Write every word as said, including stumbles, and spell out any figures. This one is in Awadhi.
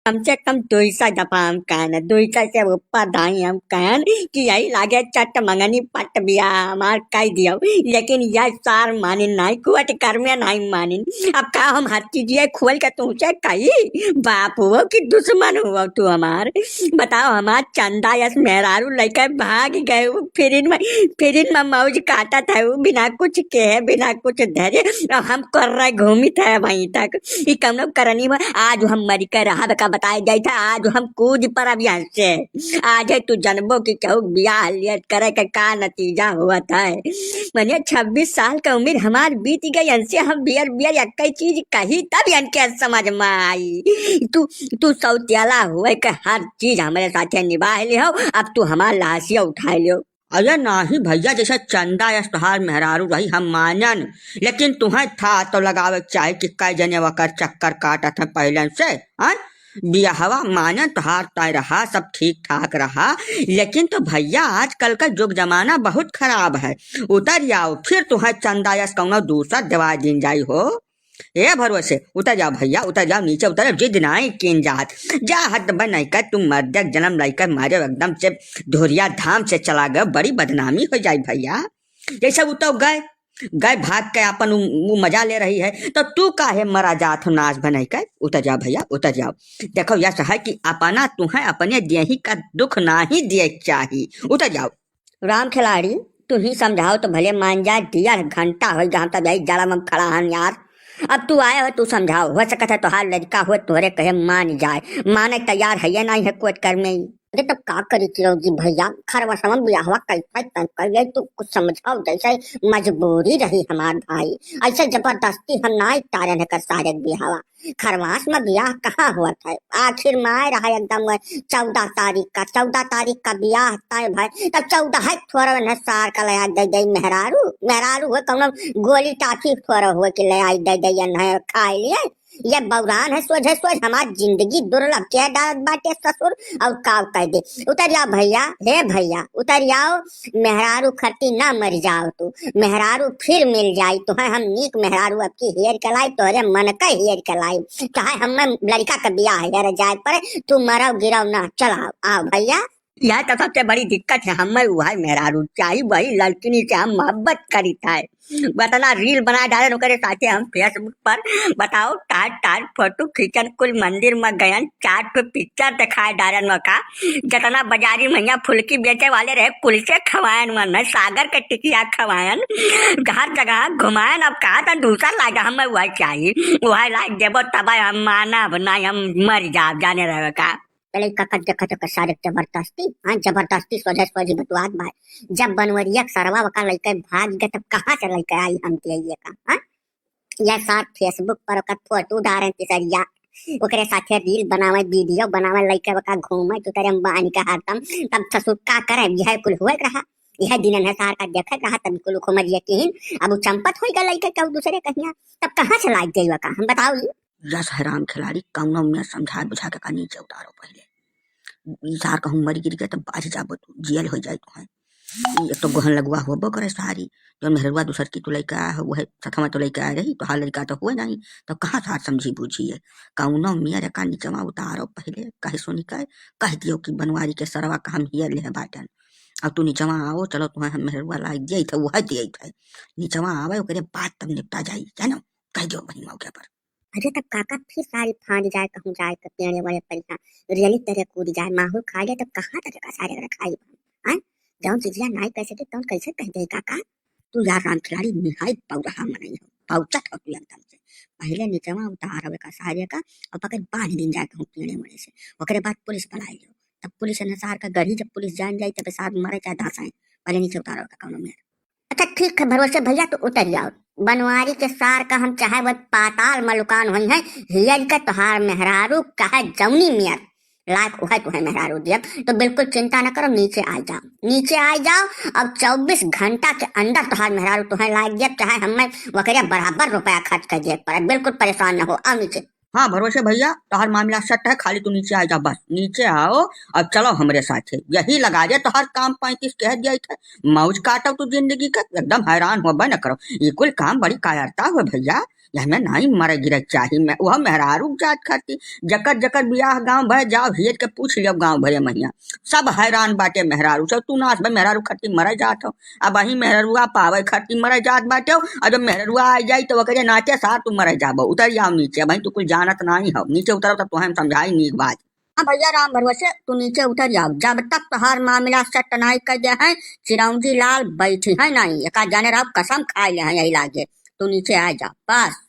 कम से कम दुई सौ दफा हम कहन, दुई सौ से ऊपर दाई हम कहन कि यही लागे चट मंगनी पट बियाह हमार कह दियो, लेकिन यह सार माने नाई, कोर्ट कर्मे नाई मानिन। अब का हम हर चीज ये खोल के तुमसे कही? बाप हो कि दुश्मन हो तू हमार? बताओ, हमार चंदा यस मेहरारू लइके भाग गए, वो फिरिन में, फिरिन में मौज काटत है, वो बिना कुछ कहे, बिना कुछ धरे, अब हम कर रहे घूमित है वहीं तक। ई कौनो करनी में आज हम मरी के रहब का बताए जाइत है, आज हम कूद परब यहाँ से। आज है तू जनबो कि केहू बियाह लियत करे के का नतीजा होत है। मने छब्बीस साल के उम्र हमार बीत गई, इनसे हम बियर बियर एक ही चीज कही तब इनके समझ में आई। तू, तू सौतेला हुए के हर चीज हमरे साथे निभा लियो, अब तू हमार लाशिया उठा लियो। अरे नाही भैया, जैसे चंदा यस तोहार मेहरारू रही हम मानन, लेकिन तुहें था तो लगावे के चाही कि कई जने वकर चक्कर काटत हैं पहले से, हाँ? बियाहवा मानन तोहार तय रहा, सब ठीक ठाक रहा, लेकिन तो भैया आजकल का जुग जमाना बहुत खराब है। उतर जाओ, फिर तुहें चंदा यस कौनो दूसर देवा दिन जाई हो। ए भरोसे, उतर जाओ भैया, उतर जाओ, नीचे उतर जाओ, जिद नाई कीन जात। जा हद बन नहीं कर, तुम मर्द जनम लइकर मारे एकदम से धुरिया धाम से चला गए, बड़ी बदनामी हो जाई भैया। जैसे वो तो गए, गए भाग के अपन उ, उ मजा ले रही है, तो तू काहे मरा जात हो नाश बनई के? उतर जाओ भैया, उतर जाओ। देखो, यस है कि अपना तुहें अपने देही का दुख नाही दिए के चाही। उतर जाओ। राम खिलाड़ी, तू ही समझाओ तो भले मान जा, डेढ़ घंटा हो गया, हम तब यही जड़ा में खड़ा हन यार। अब तू आए हो, तू समझाओ, हो सकत है तोहार लड़का हो, तोहरे कहे मान जाए, माने तैयार है ये नहीं है कोर्ट कर्मे ही। अरे तब का करी चिरौजी भैया, खरवसवन बियाहवा कैसे तय कर गई, तू कुछ समझाओ, जैसे मजबूरी रही हमार भाई, ऐसे जबरदस्ती हम ना तारे न कर सारे बियाहवा। खरवास में बियाह कहाँ होत है, आखिर में आए रहा एकदम वह चौदह तारीख का, चौदह तारीख का बियाह तय भाई, तब चौदह है थोड़ा न सार का ले आ दे दे मेहरारू, मेहरारू हो कौनो गोली टाफी थोड़ा हो कि ले आई दे दे ये नहीं खाए लिए। ये बौरान है सोझे सोझ, हमार जिंदगी दुर्लभ के डालत बाटे ससुर, और काव कह दे। उतर जाओ भैया, हे भैया, उतर जाओ, मेहरारू खरती ना मर जाओ तू, मेहरारू फिर मिल जाई तुहें, हम नीक मेहरारू अब की हेर के लाई, तोहरे मन का हेर के लाई, चाहे हमें लड़का का बियाह हेर जाए पड़े, तू मरव गिरव ना, चलाओ, आओ भैया। यह तो सबसे बड़ी दिक्कत है, हमें वही मेहरारू चाही, वही लड़किनी से हम मोहब्बत करी था। बतना रील बना डालन ओकरे साथे हम Facebook पर, बताओ, टाट टाट फोटो खींचन, कुल मंदिर में गयन, चार ठो पिक्चर दिखाए डालन ओका। जितना बाजारी में यहाँ फुलकी बेचे वाले रहे, कुल से खवायन मन, सागर के टिकिया खवायन, हर जगह घुमायन। अब कहा था दूसरा लाग, हमें वह चाहिए, वह लाग देबो तब हम मानब, नहीं हम मर जाब, जाने रहे का। पहले ककत देखत ओकर सारे जबरदस्ती, हाँ, जबरदस्ती सोझे सोझी बतुआत बा। जब बनवरिया के सरवा ओका लइके भाग गए, तब कहाँ से लइके आई हम दिए का, हाँ? यह साथ Facebook पर ओकर फोटो डारे तिसरिया, ओकरे साथे रील बनावे, वीडियो बनावे, लइके ओका घूमे, तू तेरे बानी का हरदम, तब ससुर का करे, यह कुल हुए रहा, यह दिन है सार का देखे रहा, तब कुल उखमर यकीन, अब उ चंपत होई गए लइके कहू दूसरे कहिया, तब कहाँ से लाग जाई ओका, हम बताओ ये? यस है राम खिलाड़ी, कौनो में समझा बुझा के का नीचे उतारो पहले। ई सार कहूँ मरी गिर गए तब बाज जाबो तू, जियल हो जाए तुहें। ई एक तो गोहन लगुआ होबो करे सारी, जौन मेहरुआ दूसर की तो लइका है, वह सथवा तो लइका आ रही, तो हाल लइका तो हुए नहीं, तो कहाँ सार समझी बूझी है? कौनो मेर का निचवा उतारो पहले, कहे सुनी कहे, कह दियो कि बनवारी के सरवा का हम हियर ले बाटन। अब तू निचवा आओ, चलो तुहें हम मेहरुआ लाई दिए थे, वह दिए थे। निचवा आवे, ओकरे बाद तब निपटा जाई, जानो? कह दियो वही मौके पर। अरे तब काका फिर सारी फांद जाए, कहूँ जाए के पेड़े वेड़े पर यहाँ रेली तरे कूद जाए, माहौल खा ले, तब कहाँ तक का सारे रखाई हम, हैं? जौन चीजिया नाई कह सके, तौन कैसे कह दे काका? तू यार राम खिलाड़ी निहायत पौरहा मनई हो, पौचत हो तू एकदम से। पहले निचवा उतार हवे का सारे का, और पकड़ बांध दिन जाए कहूँ पेड़े वेड़े से, ओकरे बाद पुलिस बुलाई लियो। तब पुलिस अनुसार का गढ़ी, जब पुलिस जान जाई, तब साथ मरे चाहे धसाए, पहले नीचे उतारो का कौनो मेर। अच्छा ठीक है भरोसे भैया, तो उतर जाओ। बनवारी के सार का हम चाहे वो पाताल में लुकान होई है, हियर के तोहार मेहरारू कहे जौनी मेर लायक उहे तुहे मेहरारू दियब, तो बिल्कुल चिंता न करो, नीचे आ जाओ, नीचे आ जाओ। अब चउबीस घंटा के अंदर तोहार मेहरारू तुहे लायक दियब, चाहे हमें वकरे बराबर रुपया खर्च कर दिए पड़े, बिल्कुल परेशान न हो, आओ नीचे। हाँ भरोसे भैया, तोहार मामला सेट है, खाली तू नीचे आ जा बस, नीचे आओ। अब चलो हमरे साथे, यही लगा दे तोहार काम पैंतीस कह दिया थे, मौज काटो तू जिंदगी के, एकदम हैरान होबे न करो। ये कुल काम बड़ी कायरता हुए भैया, यहमे नाहीं मरे गिरे चाही। मैं, वह मेहरारू जात खाती, जकर जकर बियाह गाँव भर जाओ, हियत के पूछ लियो गाँव भरे महिया, सब हैरान बाटे मेहरारू से। तू नास भाई, मेहरारू खाती मरे जात हो। अब वही मेहररुआ पावे खाती मरे जात बाटे हो। और जब मेहररुआ आ जाई तो ओकरे नाचे सार तू मरे जाबो। उतर जाओ नीचे, भाई तू कुछ जानत नाहीं हो। नीचे उतरो तो तुहें हम समझाई नीक बात। हाँ भैया राम भरोसे तू नीचे उतर जाओ, जब तक तोहार मामला सेट नाहीं कर दे हैं, चिरौंजी लाल बैठी है नाहीं, एका जाने रहो कसम खाए ले हैं यही लागे। तू नीचे आ जा, बस